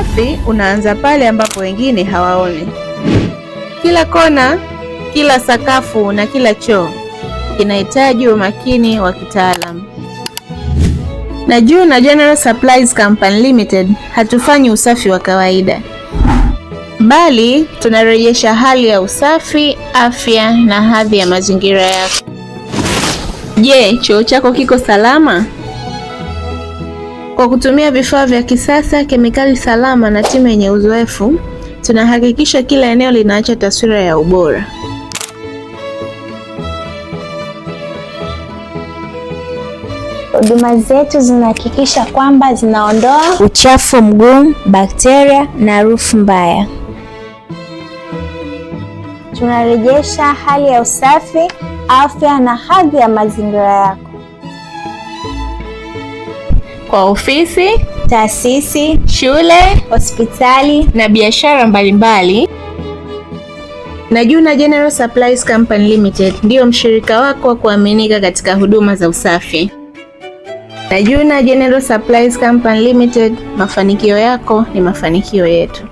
Usafi unaanza pale ambapo wengine hawaoni. Kila kona, kila sakafu na kila choo kinahitaji umakini wa kitaalamu. Najuna General Supplies Company Limited hatufanyi usafi wa kawaida, bali tunarejesha hali ya usafi, afya na hadhi ya mazingira yako. Je, choo chako kiko salama? Kwa kutumia vifaa vya kisasa, kemikali salama na timu yenye uzoefu, tunahakikisha kila eneo linaacha taswira ya ubora. Huduma zetu zinahakikisha kwamba zinaondoa uchafu mgumu, bakteria na harufu mbaya. Tunarejesha hali ya usafi, afya na hadhi ya mazingira yako. Kwa ofisi, taasisi, shule, hospitali na biashara mbalimbali. Najuna General Supplies Company Limited ndiyo mshirika wako wa kuaminika katika huduma za usafi. Najuna General Supplies Company Limited, mafanikio yako ni mafanikio yetu.